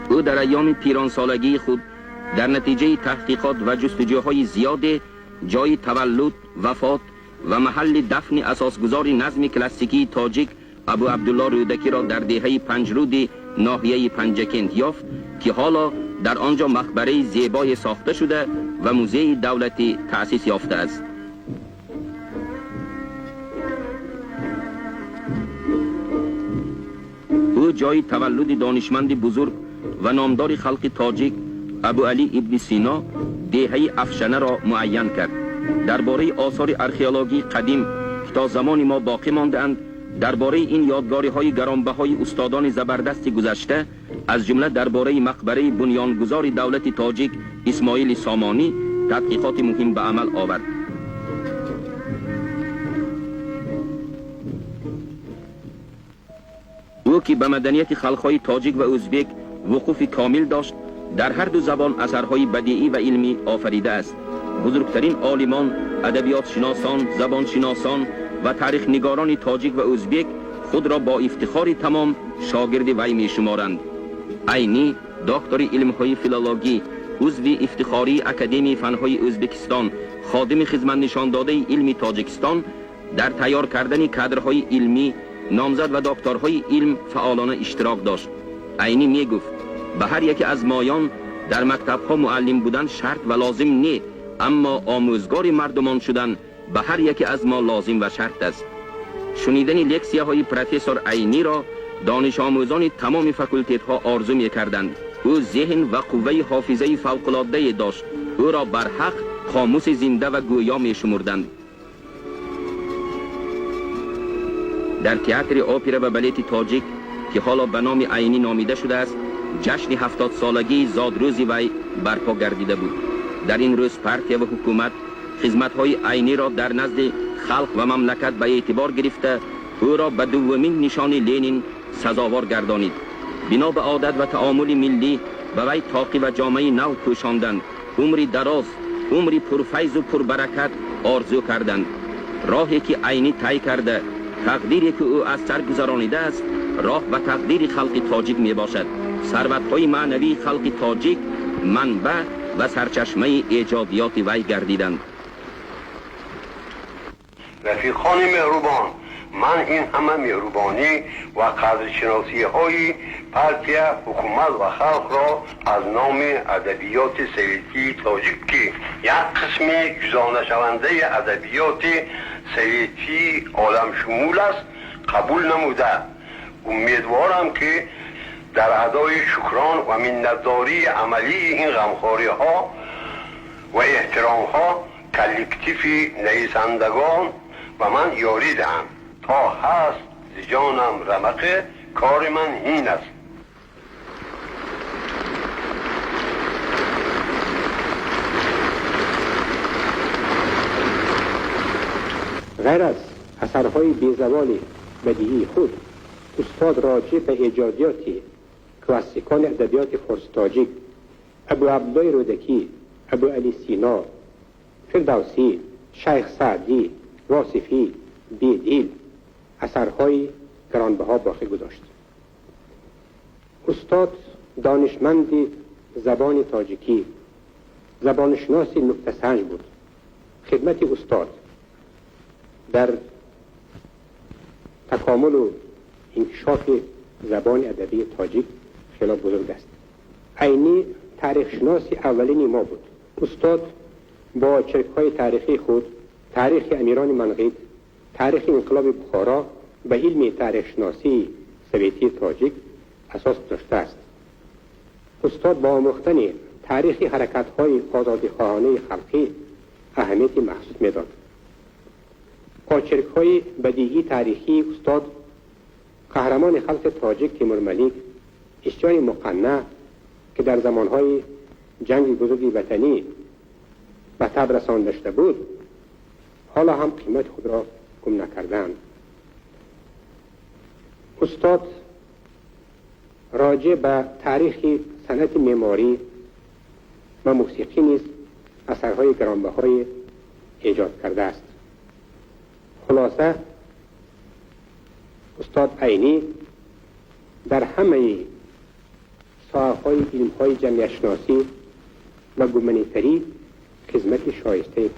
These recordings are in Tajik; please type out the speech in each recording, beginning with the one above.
او در ایام پیرانسالگی خود در نتیجه تحقیقات و جستجوهای زیاد جای تولد، وفات و محل دفن اساسگذار نظم کلاسیکی تاجیک ابو عبدالله رودکی را در دهه پنجرود ناحیه پنجکنت یافت که حالا در آنجا مقبره زیبای ساخته شده و موزه دولتی تأسیس یافته است. او جای تولد دانشمند بزرگ و نامدار خلق تاجیک ابو علی ابن سینا دهه افشنه را معین کرد. درباره آثار ارخیولوژی قدیم که تا زمان ما باقی مانده‌اند، درباره این یادگاری‌های گرانبهای استادان زبردست گذشته، از جمله درباره مقبره بنیانگذار دولت تاجیک اسماعیل سامانی تحقیقات مهم به عمل آورد. او که به مدنیت خلق‌های تاجیک و ازبک وقوف کامل داشت، در هر دو زبان اثرهای بدیعی و علمی آفریده است. بزرگترین عالمان، ادبیات شناسان، زبان شناسان و تاریخ نگاران تاجیک و ازبک خود را با افتخار تمام شاگرد وی می شمارند. عینی دکتر علمهای فیلولوژی، عضو افتخاری اکادمی فنهای ازبکستان، خادم خدمت نشان داده علم تاجیکستان، در تیار کردن کادرهای علمی، نامزد و دکترهای علم فعالانه اشتراک داشت. عینی می گفت به هر یکی از مایان در مکتبها معلم بودن شرط و لازم نی، اما آموزگار مردمان شدن به هر یکی از ما لازم و شرط است. شنیدن لکسیه های پروفسور عینی را دانش آموزان تمام فکولتت ها آرزو می کردند. او ذهن و قوه حافظه فوق العاده داشت. او را برحق خاموس زنده و گویا می شمردند. در تئاتر اپرا و بالет تاجیک که حالا به نام عینی نامیده شده است، جشن 70 سالگی زادروز وی برپا گردیده بود. در این روز پارتیا و حکومت خدمت‌های عینی را در نزد خلق و مملکت به اعتبار گرفته، او را به دومین نشان لنین سزاوار گردانید. بنا به عادت و تعامل ملی به وی طاقی و جامعه نو پوشاندند. عمری دراز، عمری پرفیض و پربرکت آرزو کردند. راهی که عینی طی کرده، تقدیری که او از سر گذرانیده است، راه و تقدیر خلق تاجیک می باشد. ثروت‌های معنوی خلق تاجیک منبع و سرچشمه ایجادیات وی گردیدند. رفیقان مهربان، من این همه مهربانی و قدرشناسی های پارتیا، حکومت و خلق را از نام ادبیات سویتی تاجیک که یک قسم جدا نشونده ادبیات سویتی عالم شمول است قبول نموده. امیدوارم که در ادای شکران و منتداری عملی این غمخواری ها و احترام ها کلکتیف نویسندگان و من یاری دهم. تا هست ز جانم رمق، کار من این است. غیر از اثرهای بی‌زوال بدیعی خود، استاد راجع به ایجادیات کلاسیکان ادبیات فارس تاجیک ابو عبدالله رودکی، ابو علی سینا، فردوسی، شیخ سعدی، واصفی، بیدیل اثرهای گرانبها باقی گذاشت. استاد دانشمند زبان تاجیکی، زبانشناس نکته‌سنج بود. خدمت استاد در تکامل و انکشاف زبان ادبی تاجیک خیلی بزرگ است. عینی تاریخ شناس اولین ما بود. استاد با چرک‌های تاریخی خود، تاریخ امیران منغیت، تاریخ انقلاب بخارا به علم تاریخ شناسی سویتی تاجیک اساس گذاشته است. استاد با آموختن تاریخ حرکت‌های آزادی‌خواهانه خلقی اهمیت مخصوص می‌داد. آچرک‌های بدیعی تاریخی استاد قهرمان خلق تاجیک تیمور ملیک، اشجان مقنع که در زمانهای جنگ بزرگ وطنی به تب رسانده شده بود، حالا هم قیمت خود را گم نکردند. استاد راجع به تاریخ صنعت معماری و موسیقی نیز اثرهای گرانبهای ایجاد کرده است. خلاصه استاد عینی Дар ҳамаи соҳаҳои илмҳои ҷамъиятшиносӣ ва гуманитарӣ хизмати шоистае.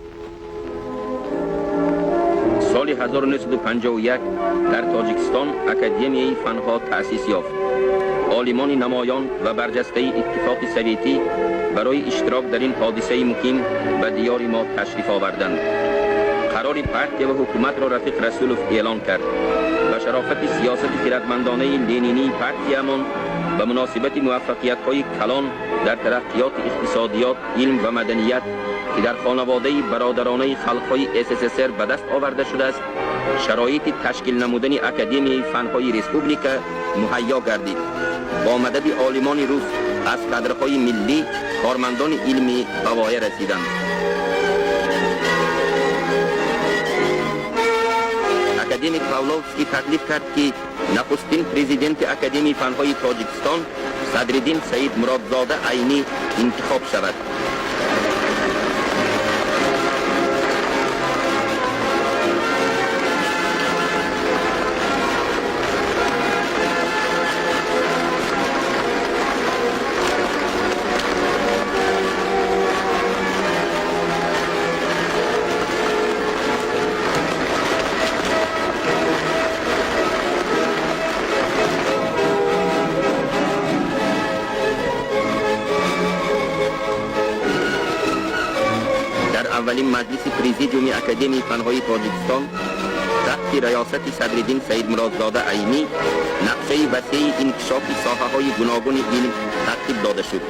Соли 1951 дар Тоҷикистон Академияи фанҳо таъсис ёфт. Олимони намоён ва барҷастаи Иттифоқи Советӣ барои иштирок дар ин ҳодисаи муҳим ба диёри мо ташриф оварданд. Қарори партия ва ҳукуматро Рафиқ Расулов эълон кард. Ба шарофати сиёсати хиратмандонаи ленинии партиямон ба муносибати муваффақиятҳои калон дар тараққиёти иқтисодиёт, илм ва маданият, ки дар хонаводаи бародаронаи халқҳои СССР ба даст оварда шудааст, шароити ташкил намудани Академияи фанҳои республика муҳайё гардид. Бо мадади олимони рус аз кадрҳои миллӣ кормандони илмӣ ба воя расиданд. Академик Павловский таклиф кард, ки нахустин президенти Академияи фанҳои Тоҷикистон Садриддин Саид Муродзода Айнӣ интихоб шавад. Аввалин маҷлиси Президиуми Академияи фанҳои Тоҷикистон таҳти раёсати Садриддин Саидмуродзода Айнӣ нақшаи васеи инкишофи соҳаҳои гуногуни илм тартиб дода шуд.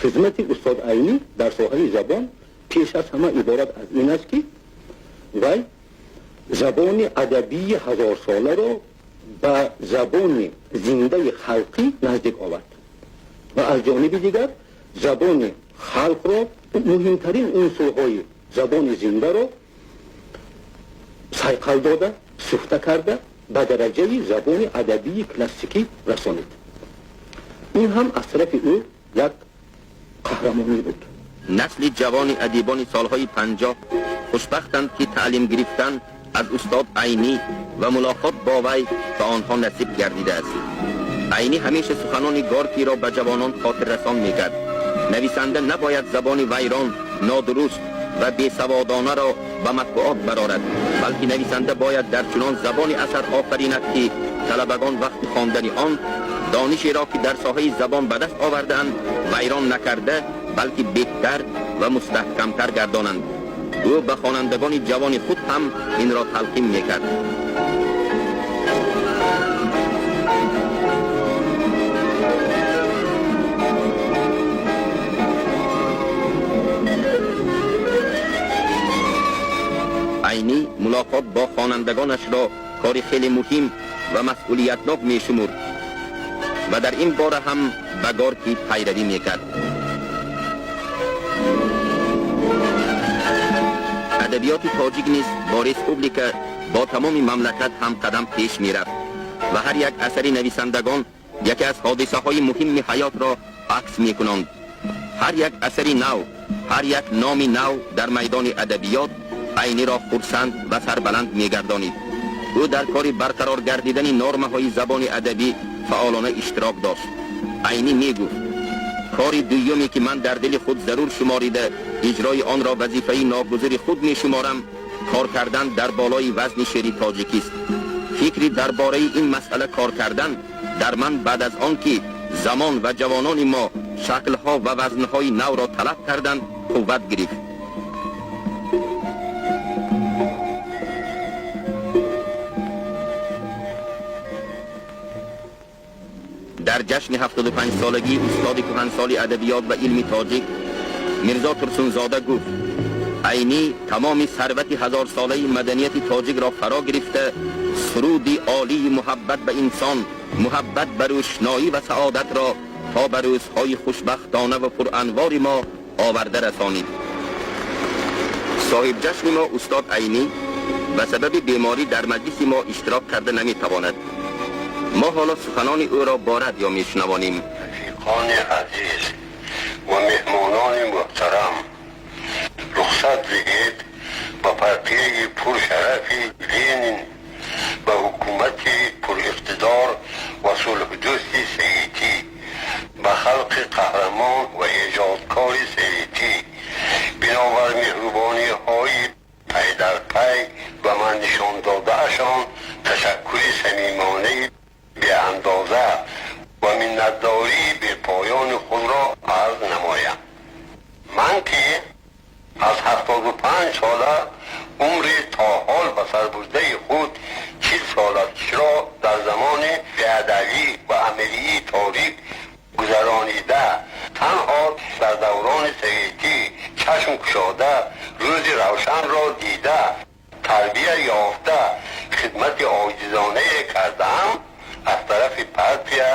Хизмати устод Айнӣ дар соҳаи забон пеш аз ҳама иборат аз ин аст, ки вай забони адабии ҳазорсоларо ба забони зиндаи халқӣ наздик овард ва аз ҷониби дигар забони халқро, муҳимтарин унсурҳои забони зиндаро сайқал дода, сӯхта карда, ба дараҷаи забони адабии классикӣ расонид. Ин ҳам аз тарафи ӯ як қаҳрамонӣ буд. Насли ҷавони адибони солҳои 50 хушбахтанд, ки таълим гирифтан аз устод Айнӣ ва мулоқот бо вай ба онҳо насиб гардидааст. Айнӣ ҳамеша суханони Горкиро ба ҷавонон хотиррасон мекард: нависанда набояд забони вайрон, нодуруст ва бесаводонаро ба матбуот барорад, балки нависанда бояд дар чунон забони асар офаринад, ки талабагон вақти хондани он донишеро, ки дар соҳаи забон ба даст овардаанд, вайрон накарда, балки беҳтар ва мустаҳкамтар гардонанд. Ӯ ба хонандагони ҷавони худ ҳам инро талқин мекард. Айнӣ мулоқот бо хонандагонашро кори хеле муҳим ва масъулиятнок мешумурд ва дар ин бора ҳам ба Горкӣ пайравӣ мекард. Адабиёти тоҷик низ бо республика, бо тамоми мамлакат ҳамқадам пеш мерафт ва ҳар як асари нависандагон яке аз ҳодисаҳои муҳимми ҳаётро акс мекунанд. Ҳар як асари нав, ҳар як номи нав дар майдони адабиёт Айниро хурсанд ва сарбаланд мегардонид. Ӯ дар кори барқарор гардидани нормаҳои забони адабӣ фаъолона иштирок дошт. Айнӣ мегуфт: кори дуюме, ки ман дар дили худ зарур шуморида, иҷрои онро вазифаи ногузири худ мешуморам, кор кардан дар болои вазни шеъри тоҷикист. Фикри дар бораи ин масъала кор кардан дар ман баъд аз он ки замон ва ҷавонони мо шаклҳо ва вазнҳои навро талаб карданд, қувват гирифт. Дар ҷашни 75-солагии устоди кӯҳансоли адабиёт ва илми тоҷик Мирзо Турсунзода гуфт: Айнӣ тамоми сарвати ҳазорсолаи маданияти тоҷикро фаро гирифта, суруди олии муҳаббат ба инсон, муҳаббат ба рӯшноӣ ва саодатро то ба рӯзҳои хушбахтона ва пуранвори мо оварда расонид. Соҳибҷашни мо устод Айнӣ ба сабаби беморӣ дар маҷлиси мо иштирок карда наметавонад. Мо ҳоло суханони ӯро бо радио мешунавонем. Рафиқони азиз ва меҳмонони муҳтарам, рухсат диҳед ба Партияи пуршарафи Ленин, ба ҳукумати пуриқтидор ва сулҳдӯсти советӣ, ба халқи қаҳрамон ва эҷодкори советӣ бинобар меҳрубониҳои пай дар пай ба ман нишон додаашон ташаккури самимонаи беандоза ва миннатдории бепоёни худро арз намоям. Ман ки аз 75 сола умри то ҳол ба сар бурдаи худ 40 солашро дар замони беадавӣ ва амирии торик гузаронида, танҳо дар даврони советӣ чашм кушода, рӯзи равшанро дида, тарбия ёфта, хидмати оҷизонае кардаам, аз тарафи партия,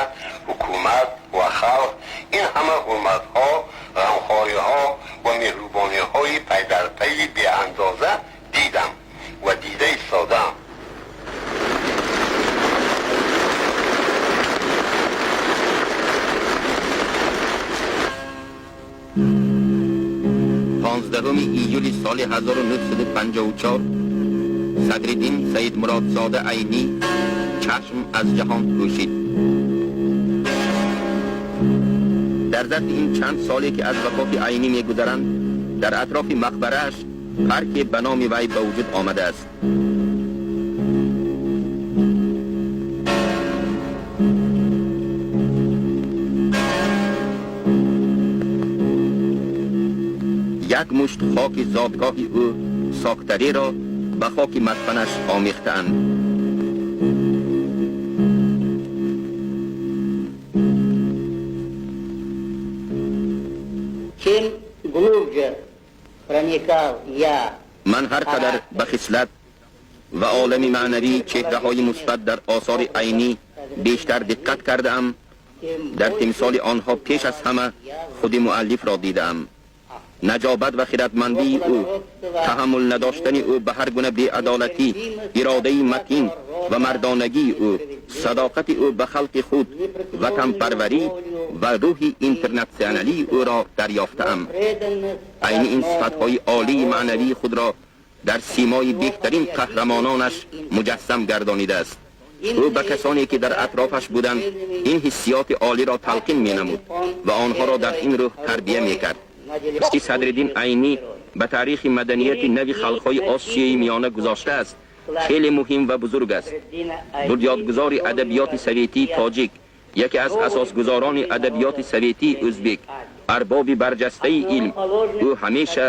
ҳукумат ва халқ ин ҳама ҳурматҳо, ғамхориҳо ва меҳрубониҳои пайдарпайи беандоза дидам ва дида истодаам. 15 июли соли 1954 Садриддин Саидмуродзода Айнӣ чашм аз ҷаҳон пӯшид. Дар зарфи ин чанд соле ки аз вафоти Айнӣ мегузаранд, дар атрофи мақбарааш парке ба номи вай ба вуҷуд омадааст. Як мушт хоки зодгоҳи ӯ Сохтареро ба хоки мадфанаш омехтаанд. Чем глубже проникал я, Ман ҳар қадар ба хислат ва олами маънавии чеҳраҳои мусбат дар осори Айнӣ бештар диққат кардаам, дар тимсоли онҳо пеш аз ҳама худи муаллифро дидаам. Наҷобат ва хиратмандии ӯ, таҳаммул надоштани ӯ ба ҳар гуна беадолатӣ, иродаи матин ва мардонагии ӯ, садоқати ӯ ба халқи худ, ватанпарварӣ ва рӯҳи интернатсионалии ӯро дарёфтаам. Айни ин сифатҳои олии маънавии худро дар симои беҳтарин қаҳрамононаш муҷассам гардонидааст. Ӯ ба касоне ки дар атрофаш буданд ин ҳиссиёти олиро талқин менамуд ва онҳоро дар ин рӯҳ тарбия мекард. Ки Садриддин Айнӣ ба таърихи маданияти нави халқҳои Осиёи Миёна гузоштааст, хеле муҳим ва бузург аст. Бунёдгузори адабиёти советии тоҷик, яке аз асосгузорони адабиёти советии ӯзбек, арбоби барҷастаи илм, ӯ ҳамеша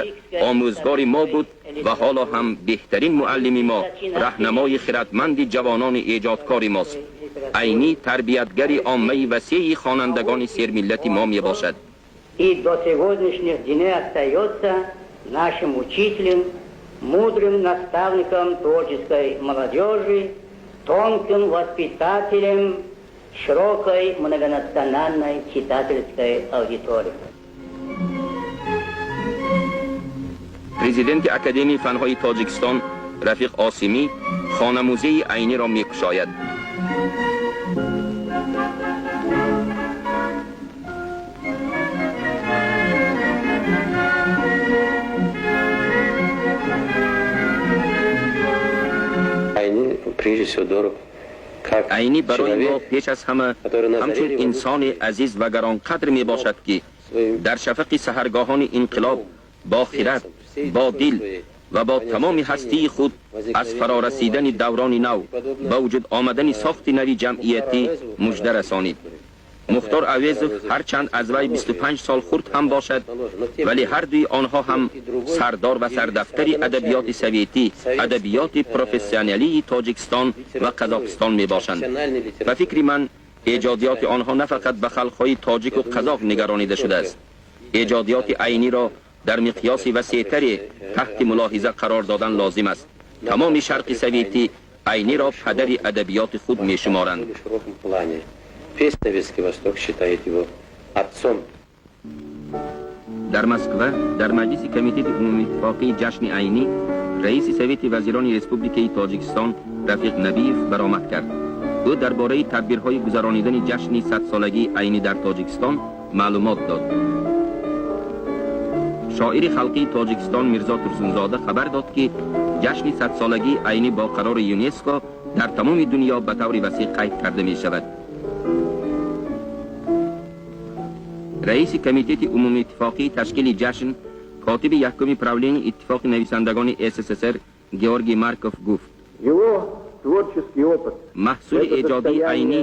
омӯзгори мо буд ва ҳоло ҳам беҳтарин муаллими мо, раҳнамои хиратманди ҷавонони эҷодкори мост. Айнӣ тарбиятгари оммаи васеи хонандагони сермиллати мо мебошад. И до сегодняшних дней остается нашим учителем, мудрым наставником творческой молодежи, тонким воспитателем широкой многонациональной читательской аудитории. Президенти Академияи фанҳои Тоҷикистон Рафиқ Осимӣ хонамузеи Айниро мекушояд. Прежде всего дорог как Айнӣ барои мо человек, пеш аз ҳама ҳамчун инсони азиз ва гаронқадр мебошад, ки дар шафақи саҳаргоҳони инқилоб бо хират, бо дил ва бо тамоми ҳастии худ аз фарорасидани даврони нав, ба вуҷуд омадани сохти нави ҷамъиятӣ мужда расонид. Мухтор Авезов ҳарчанд аз вай 25 сол хурд ҳам бошад, вале ҳар дуи онҳо ҳам сардор ва сардафтари адабиёти советӣ, адабиёти профессионалии Тоҷикистон ва Қазоқистон мебошанд. Ба фикри ман, эҷодиёти онҳо на фақат ба халқҳои тоҷику қазоқ нигаронида шудааст. Эҷодиёти Айниро дар миқёси васеътаре таҳти мулоҳиза қарор додан лозим аст. Тамоми шарқи советӣ Айниро падари адабиёти худ мешуморанд. В широком плане. Весь Советский Восток считает его отцом. Дар Москва, дар маҷлиси Комитети умумииттифоқии ҷашни Айнӣ, раиси Совети вазирони Республикаи Тоҷикистон Рафиқ Набиев баромад кард. Ӯ дар бораи тадбирҳои гузаронидани ҷашни садсолагии Айнӣ дар Тоҷикистон маълумот дод. Шоири халқии Тоҷикистон Мирзо Турсунзода хабар дод, ки ҷашни садсолагии Айнӣ бо қарори ЮНЕСКО дар тамоми дунё ба таври васеъ қайд карда мешавад. Раиси Комитети умумииттифоқии ташкили ҷашн, котиби якуми правлении Иттифоқи нависандагони СССР Георгий Марков гуфт: маҳсули эҷодии Айнӣ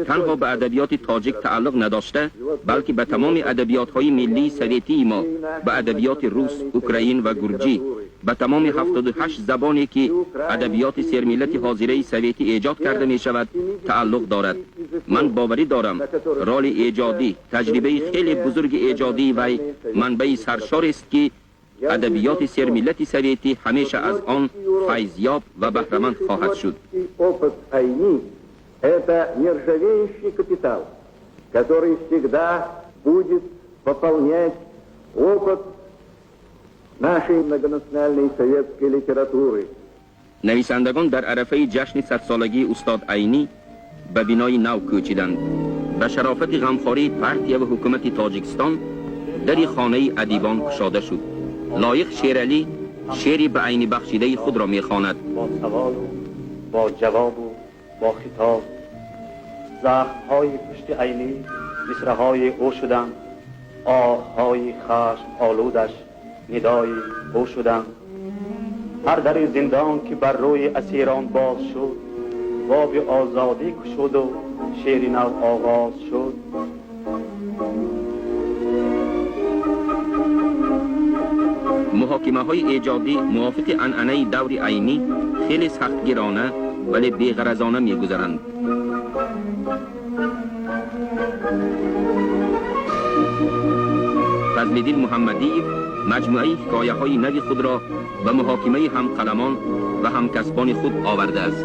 танҳо ба адабиёти тоҷик тааллуқ надошта, балки ба тамоми адабиётҳои миллии советии мо, ба адабиёти рус, украин ва гурҷӣ, ба тамоми 78 забоне, ки адабиёти сермиллати ҳозираи советӣ эҷод карда мешавад, тааллуқ дорад. Ман боварӣ дорам, роли эҷодӣ, таҷрибаи хеле бузурги эҷодии вай манбаи саршорест, ки адабиёти сермиллати советӣ ҳамеша аз он файзёб ва баҳраманд хоҳад шуд. Это нержавеющий капитал, который всегда будет пополнять опыт нашей многонациональной советской литературы. Нависандагон дар арафаи ҷашни садсолагии устод Айнӣ ба бинои нав кӯчиданд. Ба шарофати ғамхории партия ва ҳукумати Тоҷикистон дари хонаи адибон кушода шуд. Лоиқ Шералӣ шеъри ба Айнӣ бахшидаи худро мехонад. Бо саволу бо ҷавобу бо хитоб, захмҳои пушти Айнӣ мисраҳои ӯ шуданд, оҳҳои хашм олудаш нидои ӯ шуданд. Ҳар дари зиндон, ки бар рӯи асирон боз шуд, боби озодӣ кушуду шеъри нав оғоз шуд. Муҳокимаҳои эҷодӣ мувофиқи анъанаи даври Айнӣ хеле сахтгирона, вале беғаразона мегузаранд. Фазлиддин Муҳаммадиев маҷмӯаи ҳикояҳои нави худро ба муҳокимаи ҳамқаламон ва ҳамкасбони худ овардааст.